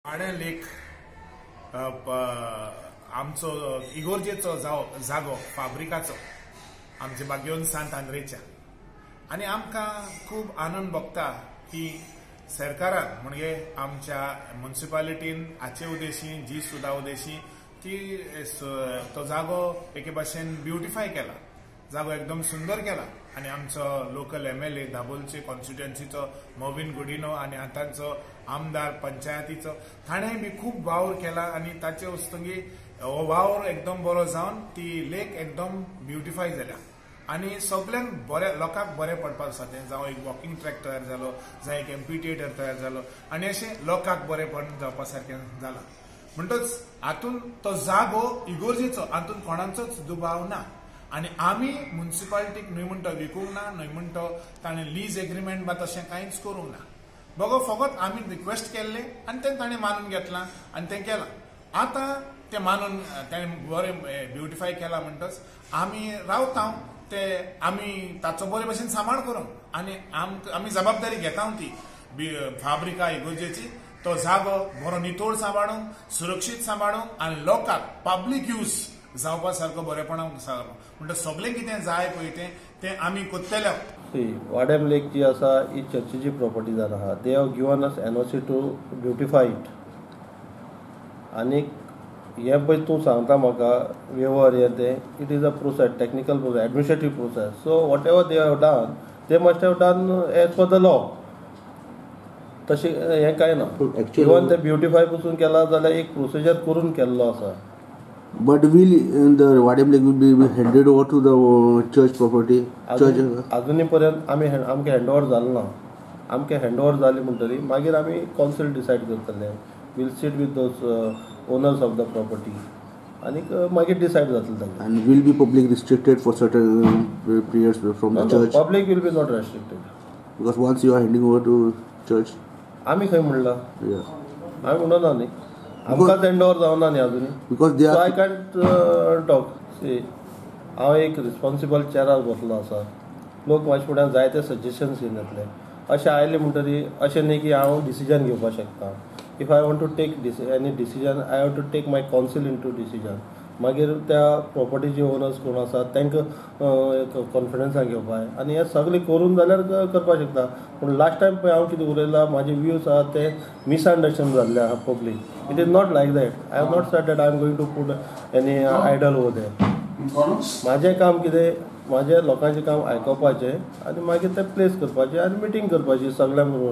वाडें लेक आमचो इगोर्जेचो जागो फाब्रिकाचो आमचे बागेवन सांत आंद्रेच्या आनी आमकां खूब आनंद भोगता की सरकारान म्हणजे आमच्या म्युनिसिपालिटीन हाचे उद्देशी जी सुद्दां उद्देशी की तो जागो एके भाशेन ब्युटिफाय केला, जागो एकदम सुंदर केला आनी आमचो लोकल एमएलए दाबोलचे कॉन्स्टिट्युएन्सीचो मोविन गुडिनो आनी आतांचो आमदार पंचायतीचो ताणें बी खूब वावर केला आनी ताचे वस्तुंगी हो वावर एकदम बरो जावन ती लेक एकदम ब्युटिफाय जाल्या आनी सगल्यांक बरें लोकांक बरें पडपाक आसा तें, जावं एक वॉकिंग ट्रॅक तयार जालो, जावं एक एम्पी थिएटर तयार जालो आनी अशें लोकांक बरेंपण जावपा सारकें जालां. म्हणटच हातून तो जागो इगोर्जेचो हातून कोणाचोच दुबाव ना आनी आमी म्युनिसिपालिटीक न्हय म्हणटा विकूंक ना, न्हय म्हणटा ताणें लीज एग्रीमेंट बा तशें कांयच करूंक ना. बगो फकत आमी रिक्वेस्ट केल्लें आनी तें ताणें मानून घेतलां आनी तें केलां. आतां तें मानून तेणें बरें ब्युटिफाय केलां म्हणटच आमी रावता ते आमी ताचो बरे भशेन सांबाळ करूंक आनी आमी जबाबदारी घेता ती फाब्रिका इगोर्जेची तो जागो बरो नितळ सांबाळूंक, सुरक्षीत सांबाळूंक आनी लोकांक पब्लीक यूज जावपा सारको बरेपणाक म्हणटा सगळें कितें जाय पळय तें तें आमी करतले. वाडेम लेक जी आसा ही चर्चीची प्रॉपर्टी जावन आहा. They have given us NOC to beautify it. आनीक हें पळय तूं सांगता म्हाका वेव्हार हें तें, it is a process, technical process, administrative process. So whatever they have done they must have done as per the law. तशें हें कांय ना. इवन तें ब्युटिफाय पसून केलां जाल्यार एक प्रोसिजर करून केल्लो आसा. But will the Vadem Lake will be handed over to the church property? Church अजूनही पर्यंत आमी आमकां हँड ओवर जालें ना. आमकां हँड ओवर जालें म्हणटरी मागीर आमी कौन्सिल डिसायड करतले. Will sit with those owners of the property आनीक मागीर डिसायड जातलें तांकां. And will be public restricted for certain periods from the church? Public will be not restricted. Because once you are handing over to church. आमी खंय म्हणलां? आमी म्हणना न्ही, आमकांच हँड ओवर जावना न्ही अजून. Because they are I can't talk. See, हांव एक रिस्पॉन्सिबल चेरार बसलो आसा. लोक म्हाज्या फुड्यान जायते सजेशन्स घेवन येतले. अशें आयलें म्हणटरी अशें न्ही की हांव डिसिजन घेवपाक शकता. If I want to take any decision I have to take my council into decision. मागीर त्या प्रॉपर्टीचे ओनर्स कोण आसा तांकां कॉन्फिडन्सान घेवपाक आनी हें सगळें करून जाल्यार करपाक शकता. पूण लास्ट टायम पळय हांव कितें उलयलां, म्हाजे व्यूज आहा ते मिसअंडरस्टँड जाल्ले आहा public. It is not like that. I have not said that I am going to put any idol over there. म्हाजें काम कितें, म्हाजें लोकांचें काम आयकोपाचें आनी मागीर तें प्लेस करपाचें आनी मिटींग करपाची सगळ्यां बरोबर.